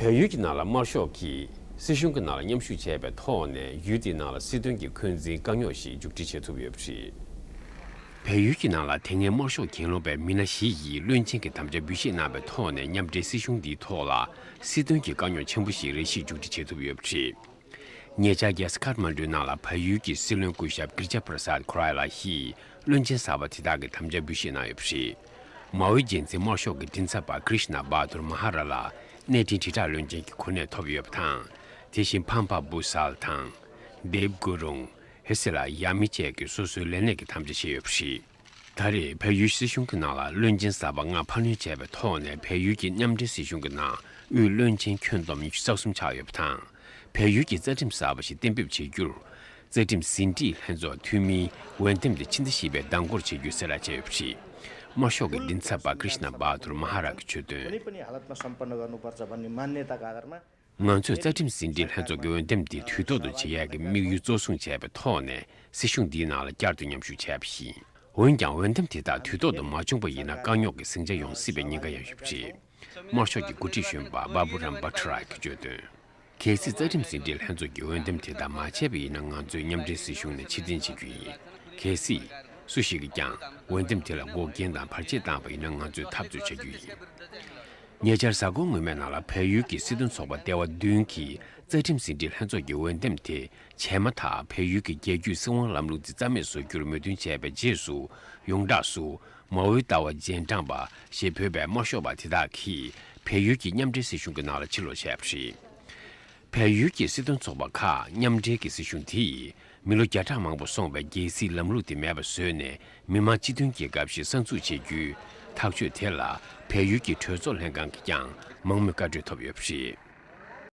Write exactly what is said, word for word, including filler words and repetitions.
བལ་ཡུལ་གྱི་ནང་ལ་དམར་ཤོག་གིས་སྲིད་གཞུང་གི་ནང་ལ་མཉམ་ཞུགས་བྱས་པའི་ཐོག་ནས་ཡུལ་དེའི་ནང་ལ་སྲིད་དོན་གྱི་འཁོན་འཛིན་དཀའ་རྙོག་ཞིག་མཇུག་སྒྲིལ་བྱེད་ཐུབ་ཡོད་པ་རེད། བལ་ཡུལ་གྱི་ནང་ལ་དེ་སྔའི་དམར་ཤོག་གྱེན་ལོག་པའི་མི་སྣ་བཞི་ཡིས་བློན་ཆེན་གྱི་དམ་བཅའ་འབུལ་བཞེས་གནང་བའི་ཐོག་ནས་མཉམ་འབྲེལ་སྲིད་གཞུང་འདིའི་ཐོག་ལ་སྲིད་དོན་གྱི་དཀའ་རྙོག་ཆེན་པོ་ཞིག་རེ་ཞིག་མཇུག་སྒྲིལ་བྱེད་ཐུབ་ཡོད་པ་རེད། ཉེ་ཆར་རྒྱལ་ས་ཁཱཐ་མན་ཌུའི་ནང་ལ་བལ་ཡུལ་གྱི་སྲིད་བློན་སྐུ་ཞབས་གིར་ཇ་པྲ་སཱད་ཁུ་རའི་ལ་ཡིས་བློན་ཆེན་གསར་པ་དེ་དག་གི་དམ་བཅའ་འབུལ་བཞེས་གནང་ཡོད་པ་རེད། མའོའི་རྒྱལ་འཛིན་དམར་ཤོག་གི་མགྲིན་ཚབ་པ་ཀྲིཤ་ན་བྷ་དུར་མ་ཧ་ར་ལ་གནས་འཕྲིན་དྲིལ་བསྒྲགས་བློན་ཆེན་གྱི་གོ་གནས་ཐོབ་ཡོད་པ་དང་། དེ་བཞིན་ཕམ་པ་བུ་སལ་དང་། དེབ་གུ་རུང་། ཧེ་སི་ལ་ཡ་མི་བཅས་ཀྱིས་སོ་སོའི་ལས་གནས་ཀྱི་དམ་བཅའ་བཞེས་ཡོད་པ་རེད། ད་རེས་བལ་ཡུལ་སྲིད་གཞུང་གི་ནང་ལ་བློན་ཆེན་གསར་པ་ལྔ་ཕབ་ལེན་བྱས་པའི་ཐོག་ནས་བལ་ཡུལ་གྱི་མཉམ་འབྲེལ་སྲིད་གཞུང་གི་ནང་དབུས་བློན་ཆེན་ཁྱོན་བསྡོམས་ཉི་ཤུ་རྩ་གསུམ་ཆགས་ཡོད་པ་དང་། བལ་ཡུལ་གྱི་རྩ་ཁྲིམས་གསར་པ་ཞིག་གཏན་འབེབས་བྱེད་རྒྱུར། རྩ་ཁྲིམས་ཟིན་བྲིས་ལྷན་ཚོགས་འཐུས་མིའི་འོས་འདེམས་དེ་ཕྱི་ཟླ་བཞི་པའི་ཟླ་འགོར་བྱེད་རྒྱུའི་གསལ་བསྒྲགས་བྱས་ཡོད་པ་རེད། དམར་ཤོག་གི་མགྲིན་ཚབ་པ་ཀྲིཤ་ན་བྷ་དུར་མ་ཧ་ར་གིས་བརྗོད་དོན། कुनै पनि हालतमा सम्पन्न गर्नुपर्छ भन्ने मान्यताको आधारमा ང་ཚོས་རྩ་ཁྲིམས་ཟིན་བྲིས་ལྷན་ཚོགས་ཀྱི་འོས་འདེམས་དེ་དུས་ཐོག་ཏུ་བྱེད་ཡག་གི་དམིགས་ཡུལ་གཙོ་བཟུང་བྱས་པའི་ཐོག་ནས་སྲིད་གཞུང་འདིའི་ནང་ལ་བསྐྱར་དུ་མཉམ་ཞུགས་བྱས་པ་ཡིན། འོན་ཀྱང་འོས་འདེམས་དེ་དག་དུས་ཐོག་ཏུ་མ་བྱུང་པ་ཡིན་ན་དཀའ་རྙོག་གི་ཟིང་ཆ་ཡོང་སྲིད་པའི་ཉེན་ཁ་ཡང་ཡོད་པ་རེད། དམར་ཤོག་གི་འགོ་ཁྲིད་གཞོན་པ་བྷ་བུ་རམ་བྷ་ཊ་རའི་གིས་བརྗོད་དོན། གལ་སྲིད་རྩ་ཁྲིམས་ཟིན་བྲིས་ལྷན་ཚོགས་ཀྱིས་འོས་འདེམས་དེ་དག་མ་བྱས་པ་ཡིན་ན་ང་ཚོས་མཉམ་འབྲེལ་སྲིད་གཞུང་ནས་ཕྱིར་འཐེན་བྱེད་རྒྱུ་ཡིན། གལ་སྲིད་སུ་ཞིག་གིས་ཀྱང་འོས་འདེམས་དེ་ལ་འགོག་རྐྱེན་དང་བར་ཆད་བཏང་བ་ཡིན་ན་ང་ཚོས་འཐབ་རྩོད་བྱ་རྒྱུ་ཡིན། ཉེ་ཆར་གཟའ་འཁོར་སྔོན་མའི་ནང་ལ་བལ་ཡུལ་གྱི་སྲིད་དོན་ཚོགས་པ་ལྟེ་བ་བདུན་གྱིས་རྩ་ཁྲིམས་ཟིན་བྲིས་ལྷན་ཚོགས་ཀྱི་འོས་འདེམས་དེ་བྱས་མ་ཐག་བལ་ཡུལ་གྱི་རྒྱལ་བརྒྱུད་སྲིད་དབང་ལམ་ལུགས་དེ་རྩ་མེད་བཟོ་རྒྱུར་མོས་མཐུན་བྱས་པའི་རྗེས་སུ། ཡོངས་གྲགས་སུ་མའོའི་ལྟ་བ་རྗེས་འབྲང་པ་ཞེས་འབོད་པའི་དམར་ཤོག་པ་དེ་དག་གིས་བལ་ཡུལ་གྱི་མཉམ་འབྲེལ་སྲིད་གཞུང་གི་ནང་ལ་ཕྱིར་ལོག་བྱས་པ་རེད། བལ་ཡུལ་གྱི་སྲིད་དོན་ཚོགས་པ་ཁག་མཉམ་འབྲེལ་གྱི་སྲིད་གཞུང་དེས་མི་ལོ་བརྒྱ་ཕྲག་མང་པོ་སོང་བའི་རྒྱལ་སྲིད་ལམ་ལུགས་དེ་མེད་པ་བཟོས་ནས་མི་དམངས་སྤྱི་མཐུན་རྒྱལ་ཁབ་ཞིག་གསར་འཛུགས་བྱེད་རྒྱུའི་ཐག་གཅོད་དེ་ལ་བལ་ཡུལ་གྱི་གྲོས་ཚོགས་ལྷན་ཁང་གིས་ཀྱང་མང་མོས་བཀའ་འཁྲོལ་ཐོབ་ཡོད་པ་རེད།